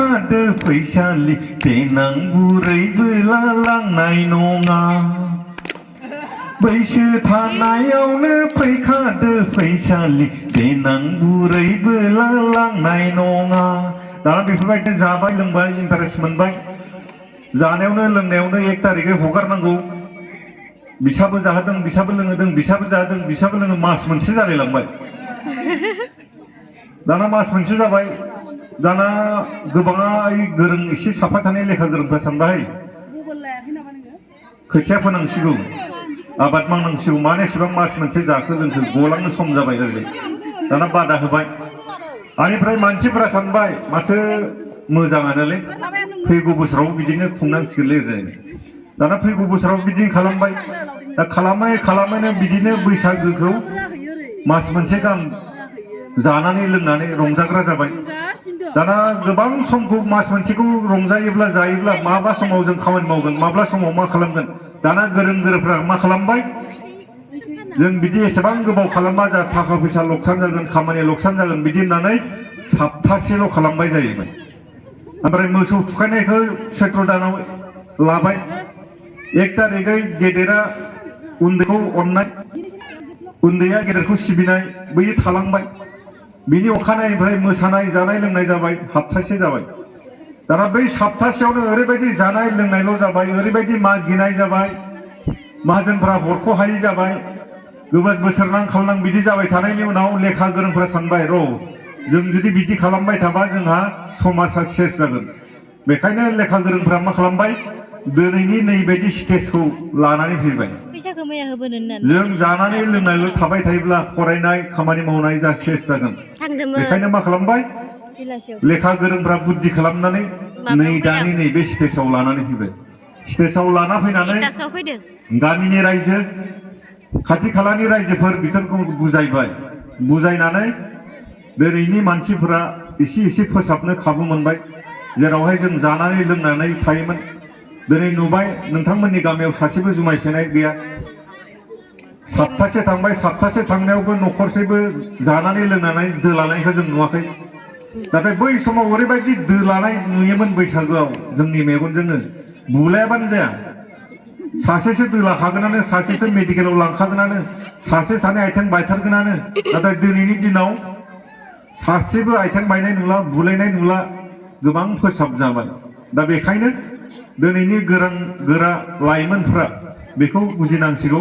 फैखादो फैसालि देनां बुरैबो लालांनाय नङा बैसो थानायावनो फैखादो फैसालि देनां बुरैबो लालांनाय नङा दाना बेफोरबायदिनो जाबाय लोंबाय इन्टारेस्ट मोनबाय जानायावनो लोंनायावनो 1 तारिखै हगारनांगौ बिसाबो जाहोदों बिसाबो लोंहोदों बिसाबो जाहोदों बिसाबो लोङो मास मोनसे जालायलांबाय दाना मास मोनसे जाबाय दाना गोबाङा गोरों एसे साफा सानै लेखा गोरोंफ्रा सानबाय खोथिया फोनांसिगौ आबाद मावनांसिगौ मानो एसेबां मास मोनसे जाखो लोंखो गलांनो सम जाबाय ओरै दाना बादा होबाय आनिफ्राय मानसिफोरा सानबाय माथो मोजाङानोलै फैगौ बोसोराव बिदिनो खुंनांसिगोनलै ओरै दाना फैगौ बोसोराव बिदिनो खालामबाय दा खालामैनो बिदिनो बैसागोखौ मास मोनसे गाहाम जानानै लोंनानै रंजाग्रा जाबाय दाना गोबां समखौ मास मोनसेखौ रंजायोब्ला जायोब्ला माब्ला समाव जों खामानि मावगोन माब्ला समाव मा खालामगोन दाना गोरों गोराफ्रा मा खालामबाय जों बिदि एसेबां गोबाव खालामबा जा थाखा फैसा लकसान जागोन खामानिया लकसान जागोन बिदि होननानै सप्तासेल' खालामबाय जाहैबाय ओमफ्राय मोसौ थुखायनायखौ सैत्र दानाव लाबाय 1 तारिखै गेदेरा उन्दैखौ अननाय उन्दैया गेदेरखौ सिबिनाय बैयो थालांबाय बिनि अखानायैनिफ्राय मोसानाय जानाय लोंनाय जाबाय हप्तासे जाबाय दाना बै सप्तासेयावनो ओरैबायदि जानाय लोंनायल' जाबाय ओरैबायदि मागिनाय जाबाय माहाजोनफ्रा हरख' हायि जाबाय गोबां बोसोर नांखालनां बिदि जाबाय थानायनि उनाव लेखा गोरोंफ्रा सानबाय र' जों जुदि बिदि खालामबाय थाबा जोंहा समाजा सेस जागोन बेखायनो लेखा गोरोंफ्रा मा खालामबाय दिनैनि नैबायदि स्टेजखौ लानानै फैबाय जों जानानै लोंनायल' थाबाय थायोब्ला फरायनाय खामानि मावनाय जा सेस जागोन बेखायनो मा खालामबाय लेखा गोरोंफ्रा बुद्धि खालामनानै नै दानि नैबे स्टेजाव लानानै फैबाय स्टेजाव लाना फैनानै गामिनि रायजो खाथि खालानि रायजोफोर बिथांखौ बुजायबाय बुजायनानै दिनैनि मानसिफोरा एसे फोसाबनो खाबु मोनबाय जेरावहाय जों जानानै लोंनानै थायोमोन दिनै नुबाय नोंथांमोननि गामियाव सासेबो जुमाय फेनाय गैया सप्तासे थांबाय सप्तासे थांनायावबो न'खरसेबो जानानै लोंनानै दोलानायखौ जों नुवाखै नाथाय बै समाव ओरैबायदि दोलानाय नुयोमोन बैसागोआव जोंनि मेगनजोंनो बुलायाबानो जाया सासेसो दोलाखागोनानो सासेसो मेडिकेलाव लांखागोनानो सासे सानै आथिं बायथारगोनानो नाथाय दिनैनि दिनाव सासेबो आथिं बायनाय नुला बुलायनाय नुला गोबां फोसाब जाबाय दा बेखायनो दिनैनि गोरों गोरा लाइमोनफ्रा बेखौ बुजिनांसिगौ